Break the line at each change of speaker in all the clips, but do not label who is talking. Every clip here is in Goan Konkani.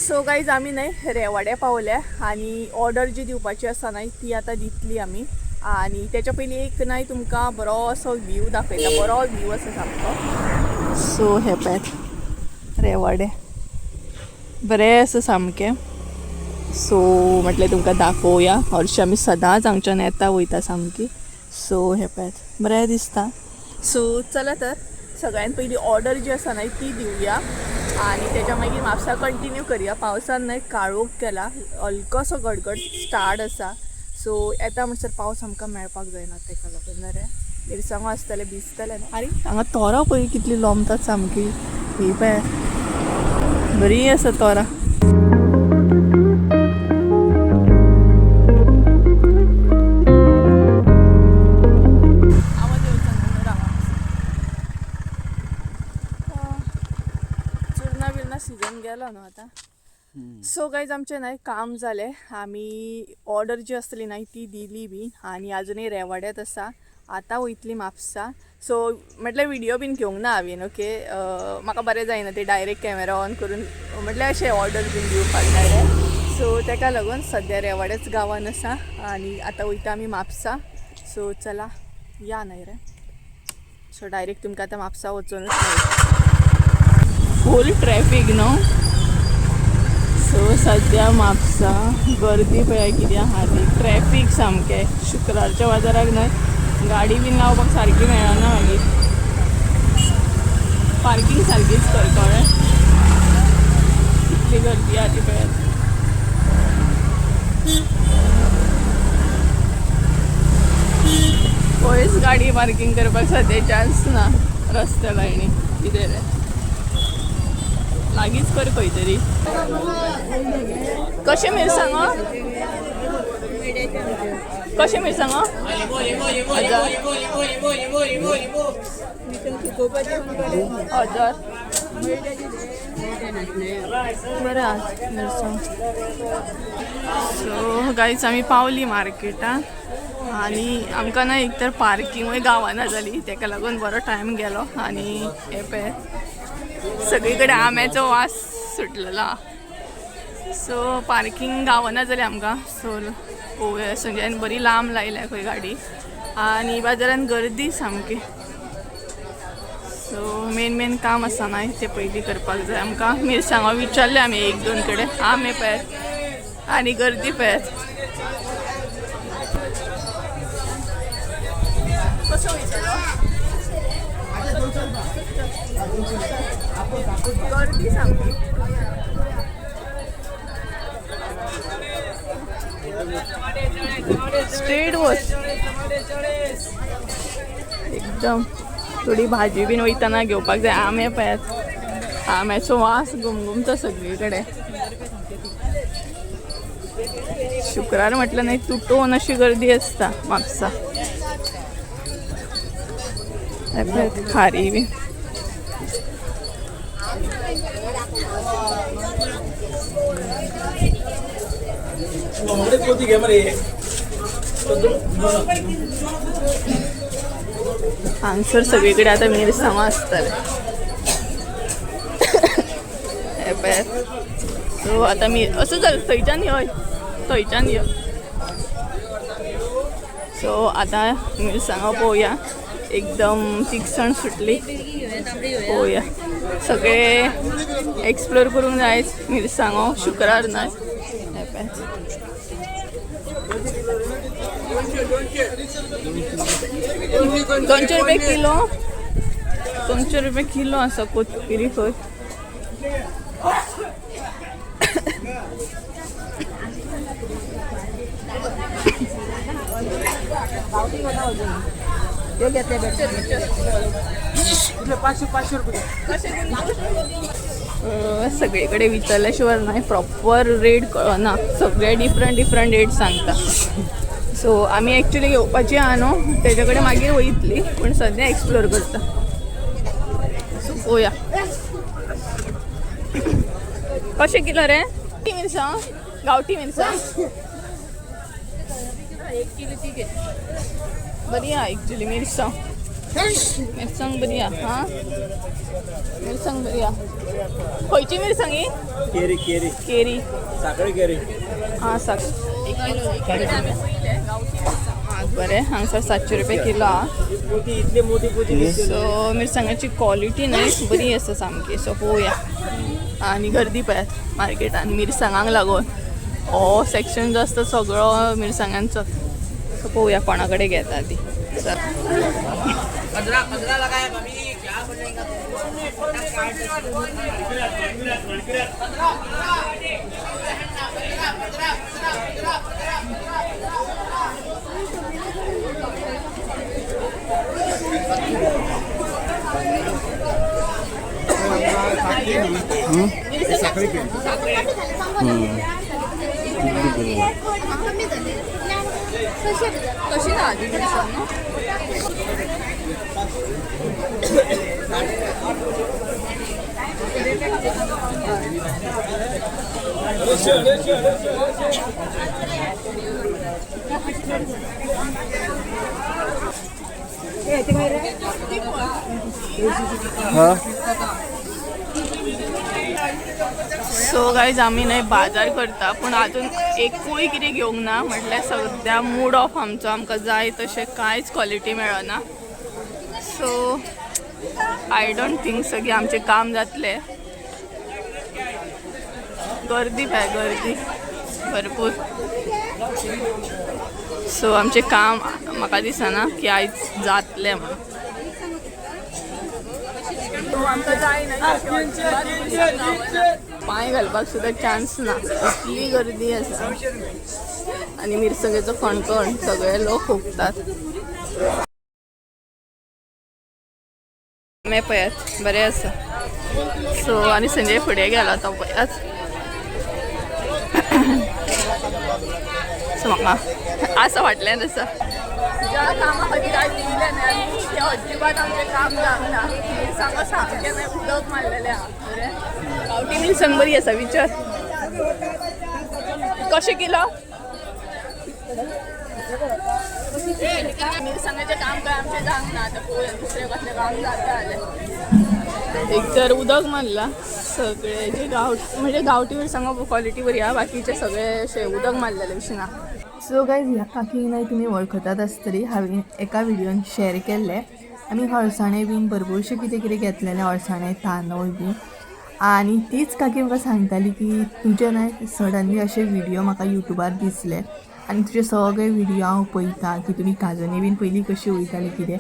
सो गायज आमी न्हय रेवाड्या पावल्या आनी ऑर्डर जी दिवपाची आसा न्हय ती आतां दितली आमी. आनी तेच्या पयलीं एक न्हय तुमकां बरो असो व्यू दाखयता, बरो व्यू आसा सामको. सो हे पळयात रेवाडे बरें आसा सामकें. सो म्हटलें तुमकां दाखोवया, हरशीं आमी सदांच हांगच्यान येता वयता सामकी. सो हे पळयात बरें दिसता. सो चला तर सगळ्यान पयलीं ऑर्डर जी आसा न्हय ती दिवया आनी तेच्या मागीर म्हापसा कंटिन्यू करया. पावसान न्हय काळोख केला, हलकोसो गडगड स्टार्ट आसा. सो येता म्हणसर पावस आमकां मेळपाक जायना, तेका लागून रे मिरसांगो आसतले भिजतले न्हू. आनी हांगा तोरां पळय कितली लोंबतात सामकी, ही पळय बरी आसा तोरां. आवाज येवचो न्हू राव. चुरना बिरना सिजन गेलो न्हू आतां. सो गायज आमचें न्हय काम जालें, आमी ऑर्डर जी आसतली न्हय ती दिली बी आनी आजुनूय रेवाड्यात आसा. आतां वयतली म्हापसा. सो म्हटल्यार व्हिडियो बीन घेवंक ना हांवें. ओके, म्हाका बरें जायना ते डायरेक्ट कॅमेरा ऑन करून म्हटल्यार अशें ऑर्डर बीन दिवपाक डायरेक्ट. सो तेका लागून सद्या रेवाड्याच गांवान आसा आनी आतां वयता आमी म्हापसा. सो चला या न्हय रे. सो डायरेक्ट तुमकां आतां म्हापसा वचोनूच फूल ट्रॅफीक न्हू. सो सद्या म्हापसा गर्दी पळय कितें आहा ती, ट्रॅफीक सामकें. शुक्रारच्या बाजाराक न्हय गाडी बीन लावपाक सारकी मेळना, मागीर पार्कींग सारकीच कर कळ्ळें. कितली गर्दी आहा ती पळयात. खंयच गाडी पार्कींग करपाक सद्या चान्स ना रस्त्या लायनी. कितें रे लागींच कर खंय तरी. कशें मिरसांगो? कशें मिरसांगो? हजार. हजार बरें आसा मिरसांग. सो गायज आमी पावली मार्केटान आनी आमकां ना एक तर पार्किंगूय गावना जाली, तेका लागून बरो टायम गेलो. आनी हे पळय सगळी कडेन आंब्याचो वास सुटलेलो. सो पार्कींग गावना जाली आमकां. सो पळोवया, संजयान बरी लांब लायल्या खंय गाडी आनी बाजारान गर्दी सामकी. सो मेन मेन काम आसा न्हय तें पयलीं करपाक जाय आमकां. मिरसांगो विचारले आमी एक दोन कडेन, आंबे पळयात आनी गर्दी पळयात. कसो वयतलो? गर्दी सामकी. स्ट्रेट वच एकदम. थोडी भाजी बीन वयतना घेवपाक जाय. आंबे पळयात, आंब्याचो वास घुमघुमता सगळी कडेन. शुक्रार म्हटलं न्हय तुटोवन अशी गर्दी आसता म्हापसा. हे पळयात खारी बी. हांगसर सगळीकडे आतां मिरसांगो आसतले. हे पळयात. सो आतां मी असो चल थंयच्यान यो, थंयच्यान यो. सो आतां मिरसांगो पळोवया, एकदम तिखसण सुटली. पळोवया सगळे एक्सप्लोर करूंक जाय मिरसांगो शुक्रार न्हय. हे पळयात. 200 रुपये किलो, 200 रुपये किलो आसा कोथमिरी खंय. सगळीकडे विचारल्याशिवाय नाही प्रॉपर रेट कळना, सगळे डिफरंट डिफरंट रेट सांगता. सो आमी एक्चुली घेवपाची आहा न्हू तेजे कडेन मागीर वयतली, पूण सद्या एक्सप्लोर करता. सो पळोवया कशें किलो रे मिरसांग, गांवठी मिरसांग. एक किलो ती घे, बरी आहा एक्चुली मिरसांग. मिरसांग बरी आहा. हां, मिरसांग बरी आहा. खंयची मिरसांग ही?
केरी केरी.
केरी.
साखळी केरी.
आं, साक बरें. हांगसर 700 रुपया किलो आहा.
मोठी इतली मोठी पोती.
सो मिरसांगाची क्वॉलिटी न्हय बरी आसा सामकी. सो पळोवया. आनी गर्दी पळयात मार्केटान मिरसांगांक लागून. हो सेक्शन जो आसता सगळो मिरसांगांचो. सो पळोवया कोणा कडेन घेता ती. चल. कशी ना ती मिरसांग न्हू? सो गायज, आमी न्हय बाजार करता पूण आजून एकूय कितें घेवंक ना. म्हटल्यार सद्या मूड ऑफ आमचो. आमकां जाय तशें कांयच क्वॉलिटी मेळना. So I don't think so की आमचें काम जातलें. गर्दी पळय, गर्दी भरपूर. सो आमचें काम म्हाका दिसना की आयज जातलें म्हणून. आमकां जाय ना, पांय घालपाक सुद्दां चान्स ना, इतली गर्दी आसा. आनी मिरसांगेचो कणकण सगळे लोक हुपतात. आमे पळयात बरें आसा. सो आनी संजय फुडें गेला तो पळयात. सो म्हाका आसा फाटल्यान आसा. ज्या कामा खातीर आयज येयले न्हय आमी, तें अजिबात आमचें काम जावंक ना. मिरसांगो सामकें न्हय उदक मारलेलें आहा. बरें, गांवठी मिरसांग बरी आसा. विचार कशें किलो मिरसांगाचें काम काय आमचें जावंक ना. आतां पळोवया दुसरें कसलें काम जाता जाल्यार. एक तर उदक मारलां सगळे जे गांव, म्हणजे गांवठी मिरसांगो क्वॉलिटी बरी आहा, बाकीचे सगळे अशें उदक मारलेले भशेन आहा. सो गायज, ह्या काकीक न्हय तुमी वळखतात आसतली. हांवें एका व्हिडियोन शेअर केल्ले. आमी हळसाणे बीन भरपूरशें कितें कितें घेतलेलें, अळसाणे तांदूळ बीन. आनी तीच काकी म्हाका सांगताली की तुजे न्हय सडनली अशे व्हिडियो म्हाका युट्यूबार दिसले आनी तुजे सगळे व्हिडियो हांव पळयता की तुमी काजूनी बीन पयलीं कशी वयताली कितें.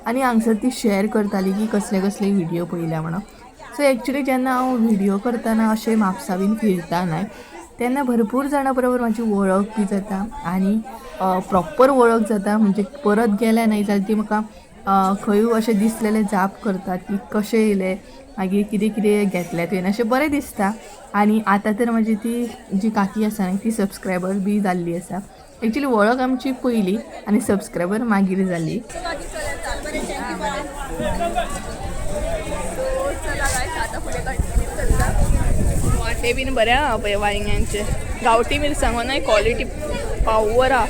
आनी हांगसर ती शेअर करताली की कसले कसले व्हिडियो पळयल्या म्हणून. सो एक्चुली जेन्ना हांव व्हिडियो करतना अशें म्हापसा बीन फिरता न्हय, तेन्ना भरपूर जाणां बरोबर म्हाजी वळख बी जाता आनी प्रॉपर वळख जाता. म्हणजे परत गेले न्हय जाल्यार ती म्हाका खंयूय अशें दिसलेलें जाप करतात की कशें येयलें, मागीर कितें कितें घेतलें तुवें, अशें बरें दिसता. आनी आतां तर म्हाजी ती जी काकी आसा न्हय, ती सबस्क्रायबर बी जाल्ली आसा. एक्चुली वळख आमची पयली आनी सबस्क्रायबर मागीर जाली. वांटे बीन बरे आहा पळय वांयग्यांचे. गांवठी मिरसांगो न्हय क्वॉलिटी पावर आहा.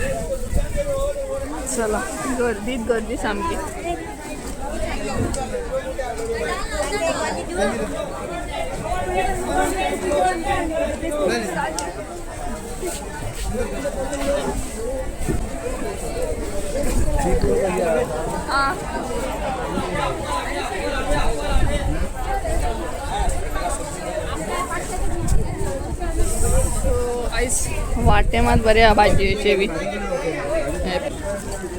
चला, गर्दीत गर्दी सामकी. आं, सो आयज वांटे मात बरे आहा भाजयेचे बी.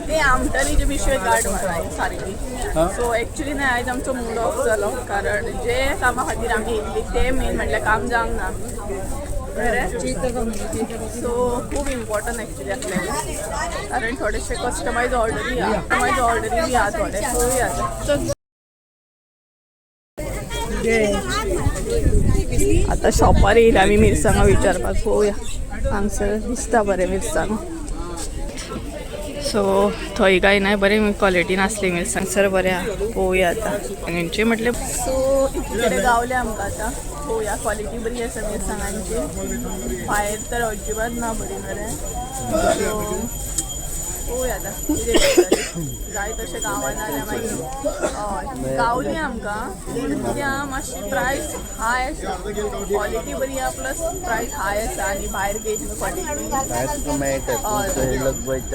ते आमटानी पिशवे गाड मारला सारकी. सो एक्चुली न्हय आयज आमचो मूड ऑफ जालो, कारण जे कामा खातीर आमी येयल्ली तें मेन म्हटल्यार काम जावंक ना. बरें, सो खूब इम्पॉर्टंट एक्चुली आसलेलें, कारण थोडेशे कस्टमायज ऑर्डरी आहा, कस्टमायज ऑर्डरी बी आहा थोडे. पळोवया आतां. आतां शॉपार येयले आमी मिरसांगो विचारपाक. पळोवया, हांगसर दिसता बरें मिरसांगो. सो थंय काय ना बरें क्वॉलिटी नासली मिरसांग, सर बरें आहा. पळोवया आतां हांचे म्हटलें. सो इतले गावले आमकां. आतां पळोवया, क्वॉलिटी बरी आसा मिरसांगांची. भायर तर अजिबात ना बरी मरे. सो पळोवया आतां कितें. जाय तशें गावना जाल्यार मागीर हय गावली आमकां, पूण कितें आहा मातशी प्रायस हाय आसा, क्वॉलिटी बरी आहा प्लस प्रायस हाय आसा. आनी भायर घेयत न्हू क्वॉलिटी
भायर तुका मेळटा, थंय लगबग.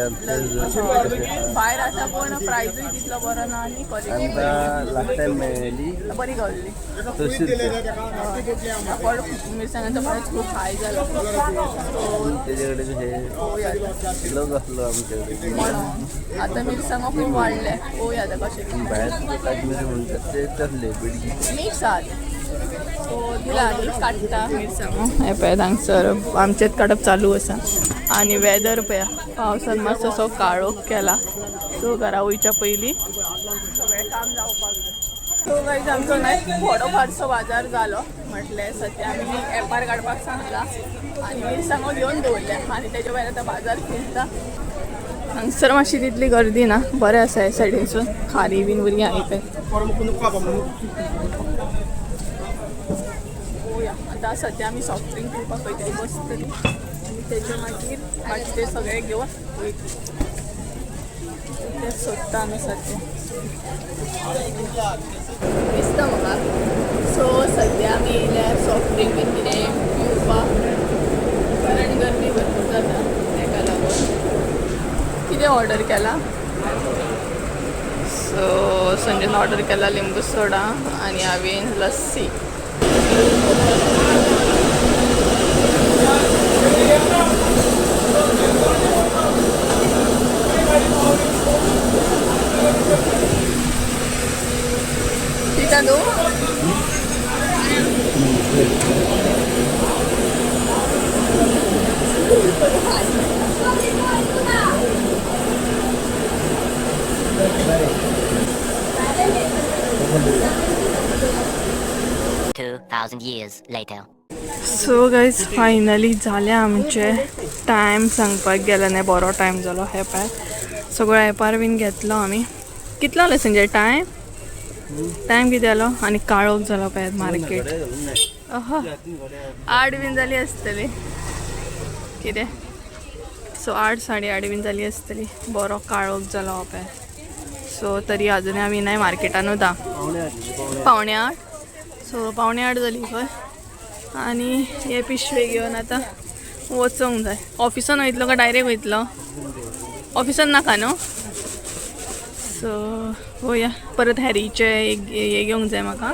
भायर आसा पूण प्रायजूय तितलो बरो ना आनी क्वॉलिटी
आमकां लास्ट टायम मेळ्ळेली
बरी गावली.
तशीच.
पण मिरसांगांचो प्रायस खूब हाय जाला, सो
तेजे कडेन हे
पळोवया आतां.
लग आसलो आमचे कडेन.
म्हणून आतां मिरसांगो खूब वाडले, पळोवया आतां कशें कितें.
भायर तुका काश्मीरी म्हणटात ते तसले बेडगी.
मिक्स आहा तें. सो दिला आमी काडटा मिरसांगो. हें पळयात हांगसर आमचेंच काडप चालू आसा. आनी वेदर पळया, पावसान मातसो असो काळोख केला. सो घरा वयच्या पयलीं सगळें काम जावपाक जाय. सो गायज, आमचो न्हय थोडो फारसो बाजार जालो. म्हटलें सद्या आमी एपार काडपाक सांगला आनी मिरसांगो घेवन दवरल्या आनी तेच्या भायर आतां बाजार फिरता. हांगसर मातशी तितली गर्दी ना, बरें आसा. ह्या सायडीनसून खारी बीन बरी आहा पळय. पळोवया आतां. सद्या आमी सॉफ्ट ड्रिंक पिवपाक खंय तरी बसतली आनी तेजे मागीर बाकीचे सगळे घेवन वयतली. तें सोदता आमी सद्या, दिसता म्हाका. सो सद्या आमी येयल्या सॉफ्ट ड्रिंक बीन कितें पिवपाक, कारण गर्दी भरपूर जाता तेका लागून. कितें ऑर्डर केला? सो संजयन ऑर्डर केला लिंबू सोडा आनी हांवें लस्सी. पिता तूं?
2,000 years later.
So guys, finally जालें आमचें. टायम सांगपाक गेले न्ही, बरो टायम जालो. हे पळय, सगळो एपार बीन घेतलो आमी. कितलो जालो संजय टायम? टायम कितें जालो? आनी काळोख जालो पळय मार्केट. अह, 8 बीन जाली आसतली कितें. सो 8 8:30 बीन जाली आसतली. बरो काळोख जालो हो पळय. सो तरी अजुनूय आमी न्हय मार्केटानूच आहा. 7:45. सो 7:45 जाली खंय आनी हे पिशवे घेवन आतां वचोंक जाय. ऑफिसान वयतलो काय डायरेक्ट वयतलो? ऑफिसान नाका न्हू. सो पळोवया, परत हॅरीचे एक हे घेवंक जाय म्हाका,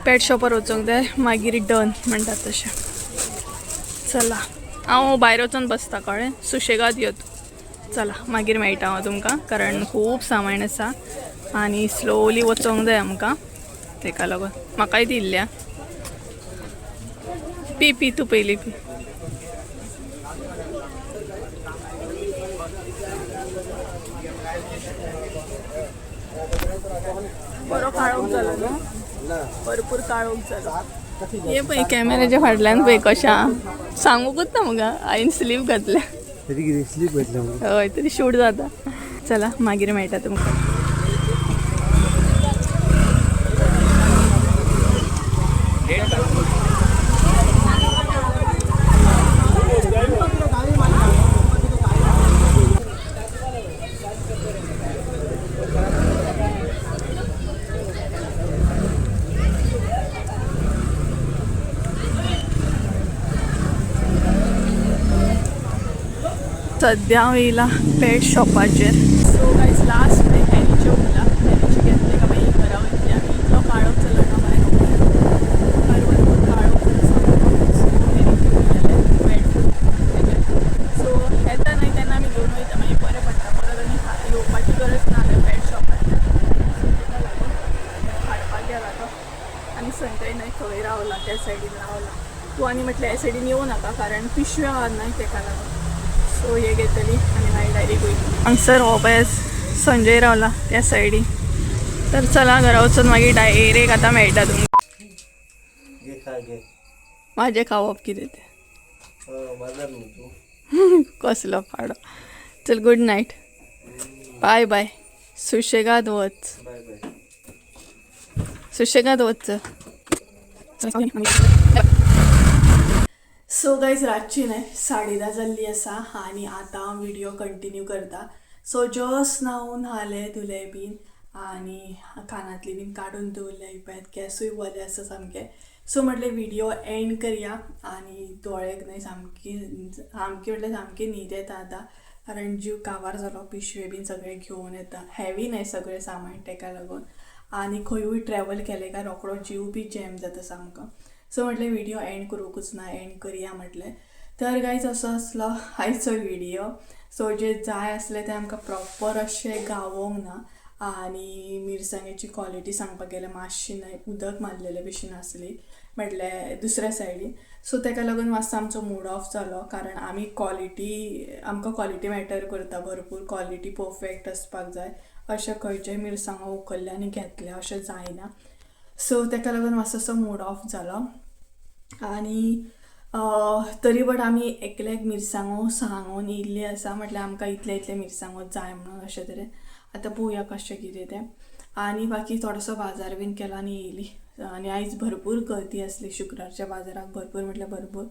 पेट शॉपार वचोंक जाय, मागीर डन म्हणटात तशें. चला, हांव भायर वचोन बसता, कळ्ळें? सुशेगाद यो तूं. चला, मागीर मेळटा हांव तुमकां, कारण खूब सामान आसा आनी स्लोली वचोंक जाय आमकां, तेका लागून. म्हाकाय दिल्ल्या. पी पी तूं पयलीं पी. बरो काळोख जालो न्हू, भरपूर काळोख जालो. हे पळय, कॅमेराच्या फाटल्यान पळय कशें आहा. सांगूकूच ना म्हाका, हांवें स्लीप घातल्या.
तरी कितें स्लीप घेतल्या?
हय, तरी शूट जाता. चला, मागीर मेळटा तुमकां. सद्या हांव येयला पेट शॉपाचेर. सो गायज, लास्ट हॅरीचे उरला. हॅरीचे घेतले का मागीर घरा वयतली आमी. इतलो काळोख जालो ना भायर, भायर भरपूर काळोख जालो सामको. सो हॅरीचे उरलेले पेट तेजेर. सो येता न्हय तेन्ना आमी घेवन वयता, मागीर बरें पडटा, परत आनी येवपाची गरज ना त्या पेट शॉपार. सो तेका लागून हाडपाक गेला तो आनी संजय न्हय थंय रावला, त्या सायडीन रावला. तूं आनी म्हटलें ह्या सायडीन येवं नाका, कारण पिशव्यो आहा न्हय, तेका लागून. सो हे घेतली आनी मागीर डायरेक्ट वयतली. हांगसर हो पळय संजय रावला त्या सायडीन. तर चला, घरा वचून मागीर डायरेक्ट आतां मेळटा तुमकां.
घे, खा, घे.
म्हाजें खावप कितें तें.
बाजार न्हू तूं.
कसलो पाडो. चल, गुड नायट, बाय बाय, सुशेगाद वच.
बाय बाय.
सुशेगाद वच. सो गायज, रातची न्हय 10:30 जाल्ली आसा आनी आतां हांव व्हिडियो कंटिन्यू करता. सो जस्ट नाव न्हाले धुले बीन आनी कानांतली बीन काडून दवरले पळयात केसूय वले आसा सामके. सो म्हटलें व्हिडिओ एंड करया आनी दोळ्याक न्हय सामकी सामकी म्हटल्यार सामकी न्हीद येता आतां, कारण जीव काबार जालो. पिशवे बीन सगळे घेवन येता, हेवी न्हय सगळें सामान तेका लागून. आनी खंयूय ट्रॅवल केलें काय रोकडो जीव बी जॅम जाता सामको. सो म्हटलें व्हिडिओ एंड करूंकूच ना, एंड करया म्हटलें. तर गायज असो आसलो आयचो व्हिडिओ. सो जे जाय आसलें तें आमकां प्रॉपर अशें गावोंक ना आनी मिरसांगेची क्वॉलिटी सांगपाक गेल्यार मातशी न्हय उदक मारलेले भशेन आसली म्हटल्यार दुसऱ्या सायडीन. सो तेका लागून मातसो आमचो मूड ऑफ जालो, कारण आमी क्वॉलिटी आमकां क्वॉलिटी मॅटर करता भरपूर, क्वॉलिटी परफेक्ट आसपाक जाय. अशें खंयचेय मिरसांगो उखल्ले आनी घेतले अशें जायना. सो तेका लागून मातसो असो मूड ऑफ जालो. आनी तरी बट आमी एकल्याक मिरसांगो सांगून येयल्ली आसा, म्हटल्यार आमकां इतले इतले मिरसांगो जाय म्हणून अशें तरेन. आतां पळोवया कशें कितें तें. आनी बाकी थोडोसो बाजार बीन केलो आनी येयली. आनी आयज भरपूर गर्दी आसली शुक्रारच्या बाजाराक, भरपूर म्हटल्यार भरपूर.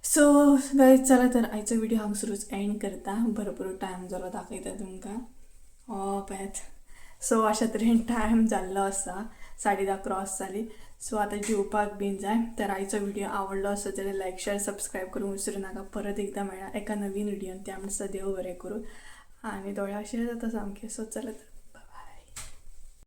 सो गायज चला तर आयचो व्हिडिओ हांगसरूच एंड करता. भरपूर टायम जालो दाखयता तुमकां. हो पळयात. सो अशा तरेन टायम जाल्लो आसा, 10:30 क्रॉस जाली. सो आतां जेवपाक बीन जाय. तर आयचो व्हिडिओ आवडलो आसत जाल्यार लायक शेअर सबस्क्रायब करूंक विसरूं नाका. परत एकदां मेळ्ळा एका नवीन व्हिडियोन, त्या म्हणसर देव बरें करूं. आनी दोळे अशें जाता सामकें. सो चला तर.